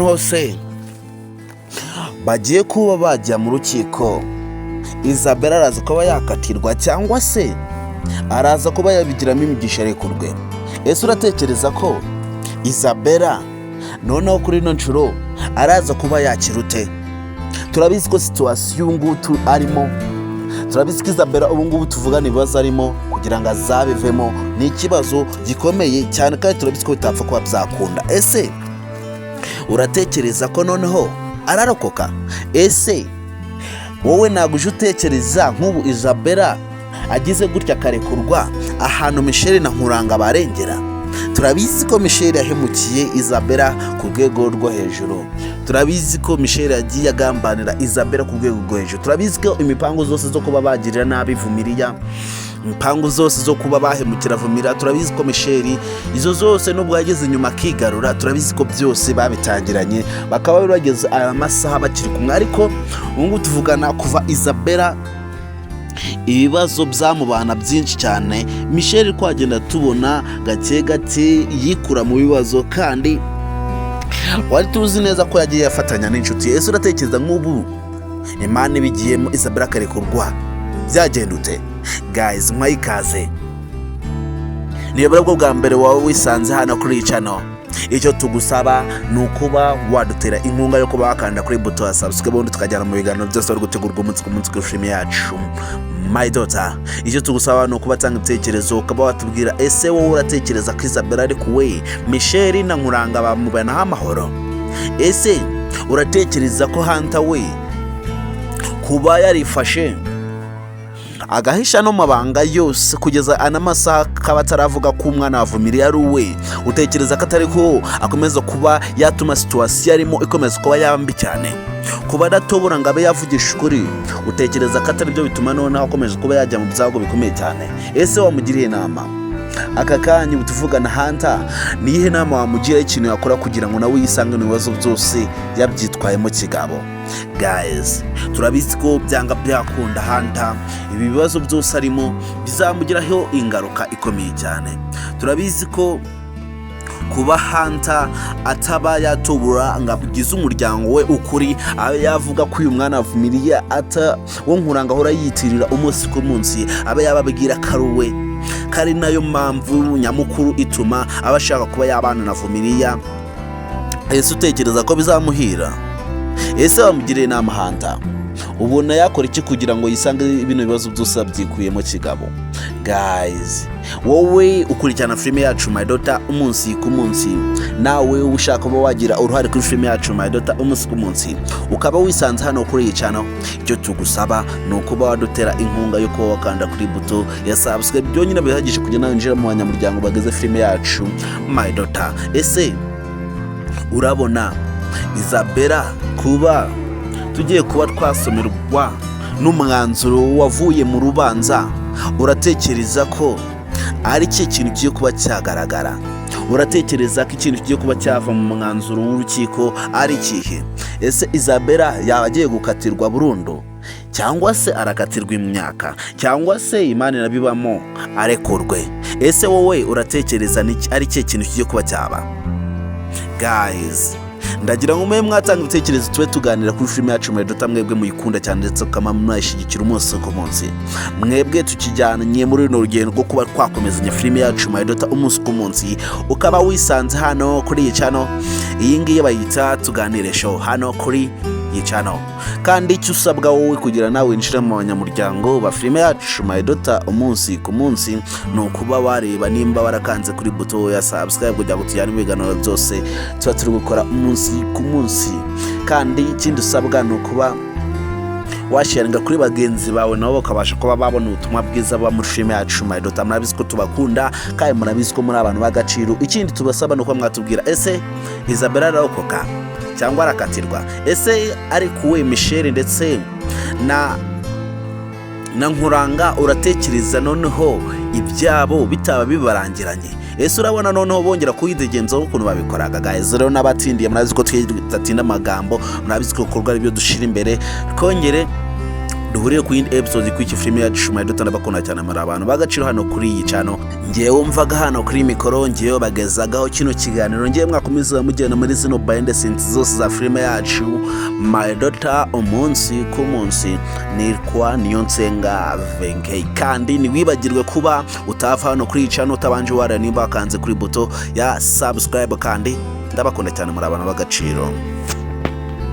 Hose bagiye kuba bajya mu rukiko, Isabella araza kuba yakatirwa cyangwa se araza kuba yabigiramo imigisha arekurwe? Ese uratekereza ko Isabella noneho kuri ino nshuro araza kuba yakira ute? Turabizi ko situation ubu ngubu arimo, turabizi ko Isabella ubu ngubu tuvugana ibibazo arimo kugira ngo azabivemo ni ikibazo gikomeye cyane, kandi turabizi ko bitapfa kuba byakunda. Ese uratekereza ko noneho ararokoka? Ese wowe ntabwo uje utekereza nk'ubu Isabella agize gutya akarekurwa, ahantu Michelle na Nkuranga barengera? Turabizi ko Michelle yahemukiye Isabella ku rwego rwo hejuru. Turabizi ko Michelle yagiye agambanira Isabella ku rwego rwo hejuru. Turabizi ko imipango zose zo kuba bagirira nabi Vumiriya, impangu zose zo kuba bahemukira Vumira, turabizi ko Michelle izo zose, nubwo yageze inyuma akigarura, turabizi ko byose babitangiranye, bakaba bageze aya masaha bakiri kumwe. Ariko ubu ngubu tuvugana, kuva Isabella ibibazo byamubana byinshi cyane, Michelle twagenda tubona gake gake yikura mu bibazo, kandi wari tuzi neza ko yagiye afatanya n'inshuti. Ese uratekereza nk'ubu Imana ibigiyemo, Isabella akarekurwa, byagenda ute? Guys, mwayikaze. Niba bwo bwa mbere waba wisanze hano kuri iyi channel, icyo tugusaba ni ukuba wadutera inkunga yo kuba wakanda kuri buto ya subscribe, ubundi tukajyana mu biganiro byose bari gutegurwa umunsi ku munsi kuri filime yacu My Daughter. Icyo tugusaba ni ukuba watanga ibitekerezo, ukaba watubwira: ese wowe uratekereza ko Isabella arekuwe, Michelle na Nkuranga bamubanaho amahoro? Ese uratekereza ko Hunter we kuba yarifashe agahisha no mabanga yose kugeza ana masaha kaba ataravuga ko umwana wa Vumiriya ari uwe, utekereza ko atari ko akomeza kuba yatuma situation arimo ikomeza kuba yaba mbi cyane? Kuba adatobora ngo abe yavugisha ukuri, utekereza ko atari byo bituma noneho akomeje kuba yajya mu byago bikomeye cyane? Ese wamugiriye inama aka kanya ubu tuvugana, Hunter, ni iyihe nama wamugira, ikintu yakora kugira ngo nawe yisange mu bibazo byose yabyitwayemo kigabo? Guys, turabizi ko byanga byakunda Hunter ibi bibazo byose arimo bizamugiraho ingaruka ikomeye cyane. Turabizi ko kuba Hunter ataba yatubura ngo abwize umuryango we ukuri, abe yavuga ko uyu mwana Vumiriya ata wo Nkuranga ahora yitirira umunsi ku munsi, abe yababwira ko ari uwe, ko ari nayo mpamvu nyamukuru ituma aba ashaka kuba yabana na Vumiriya, ese utekereza ko bizamuhira? Ese wamugiriye inama, Hunter ubona yakora iki kugira ngo yisange bino bibazo byose abyikuyemo kigabo? Guys, wowe ukurikirana filime yacu My Daughter umunsi ku munsi, nawe ushaka kuba wagira uruhare kuri filime yacu My Daughter umunsi ku munsi, ukaba wisanze hano kuri iyi channel, icyo tugusaba ni ukuba wadutera inkunga yo kuba wakanda kuri buto ya subscribe. Byonyine bihagije kugira ngo winjire mu banyamuryango bageze filime yacu My Daughter. Ese urabona Isabella, kuba tugiye kuba twasomerwa n'umwanzuro wavuye mu rubanza, uratekereza ko ari cyo kintu kigiye kuba cyagaragara? Uratekereza ko ikintu kigiye kuba cyava mu mwanzuro w'urukiko ari ikihe? Ese Isabella yaba agiye gukatirwa burundu, cyangwa se arakatirwa imyaka, cyangwa se Imana irabibamo arekurwe? Ese wowe uratekereza ari cyo kintu kigiye kuba cyaba? Guys, ndagira ngo mube mwatanga ibitekerezo, tube tuganira kuri filime yacu My Daughter. Mwebwe muyikunda cyane ndetse ukaba mwayishyigikira umunsi ku munsi, mwebwe tukijyanye muri runo rugendo rwo kuba twakomezanya filime yacu My Daughter umunsi ku munsi, ukaba wisanze hano kuri iyi channel, iyi ngiyi bayita Tuganire Show, hano kuri iyi channel. Kandi icyo usabwa wowe kugira nawe winjire mu banyamuryango ba filime yacu My Daughter umunsi ku munsi ni ukuba wareba nimba warakanze kuri buto ya subscribe, kugira ngo tujyane mu biganiro byose tuba turi gukora umunsi ku munsi. Kandi ikindi usabwa ni ukuba washaringa kuri bagenzi bawe, nabo bakabasha kuba babona ubutumwa bwiza buba muri filime yacu My Daughter. Murabizi ko tubakunda, kandi murabizi ko muri abantu b'agaciro. Ikindi tubasaba ni uko mwatubwira: ese Isabella ararokoka cyangwa arakatirwa? Ese arekuwe, Michelle ndetse na Nkuranga, uratekereza noneho ibyabo bitaba bibarangiranye? Ese urabona noneho bongera kuyidegenzaho ukuntu babikoraga? Guys, rero n'abatindiye, murabizi ko tudatinda amagambo, murabizi ko ibikorwa ari byo dushyira imbere. Twongere Duhurire ku yindi episode ku iki filime yacu My Daughter. Ndabakunda cyane, muri abantu b'agaciro hano kuri iyi channel. Ngewe wumvaga hano kuri mikoro, ngewe bagezagaho kino kiganiro, ngewe mwakomeza mugenda muri zino behind the scenes zose za filime yacu My Daughter umunsi ku munsi, nitwa Niyonsenga Venkei. Kandi ntiwibagirwe kuba utava hano kuri iyi channel utabanje wareba nimba wakanze kuri buto ya subscribe. Kandi ndabakunda cyane, muri abantu b'agaciro.